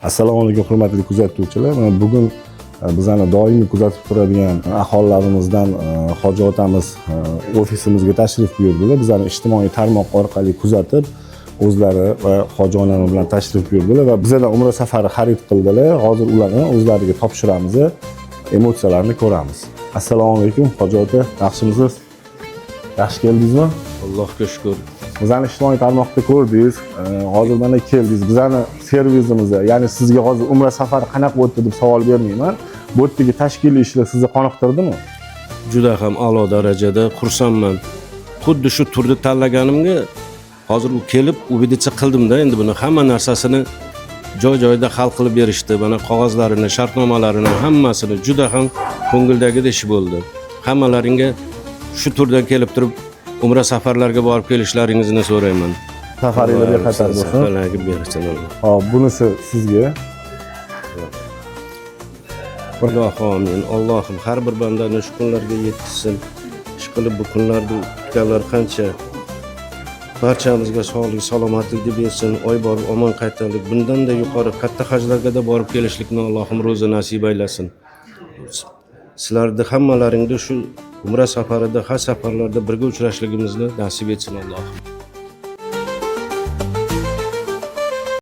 Assalomu alaykum, hurmatli kuzatuvchilar. Mana bugun bizani doimiy kuzatib turadigan aholilarimizdan hoji otamiz ofisimizga tashrif buyurdilar. Bizani ijtimoiy tarmoq orqali kuzatib, o'zlari va hoji onamiz bilan tashrif buyurdilar va bizadan umra safari xarid qildilar. Hozir ularni o'zlariga topshiramiz, emotsiyalarini ko'ramiz. Assalomu alaykum, hoji ota, yaxshimisiz? Yaxshi keldingizmi? Allohga shukur. Bizani ijtimoiy tarmoqda ko'rdingiz, hozir mana keldingiz. Bizani servisimizda, ya'ni sizga hozir umra safari qanaqa o'tdi deb savol bermayman. Bu yerdagi tashkiliy ishlar sizni qoniqtirdimi? Juda ham a'lo darajada xursandman. Xuddi shu turni tanlaganimga hozir u kelib убедиться qildimda, endi buni hamma narsasini joy joyida hal qilib berishdi. Mana qog'ozlarini, shartnomalarini hammasini juda ham ko'ngildagidek ish bo'ldi. Hammalaringga shu turdan kelib turib umra safarlarga borib kelishlaringizni so'rayman. Safaringlar bexatar bo'lsin. Safarlarga bersin Alloh. Hop, bunisi sizga. Ilohi omin. Allohim har bir bandani shu kunlarga yetkazsin. Ish qilib bu kunlarni kutganlar qancha. Barchamizga sog'lik, salomatlikni bersin. Oy borib omon qaytaylik. Bundan-da yuqori katta hajlarga-da borib kelishlikni Allohim ro'zi nasib aylasin. Sizlarni hammalaringni shu umra safarida, haj safarlarida birga uchrashligimizni nasib etsin Allohim.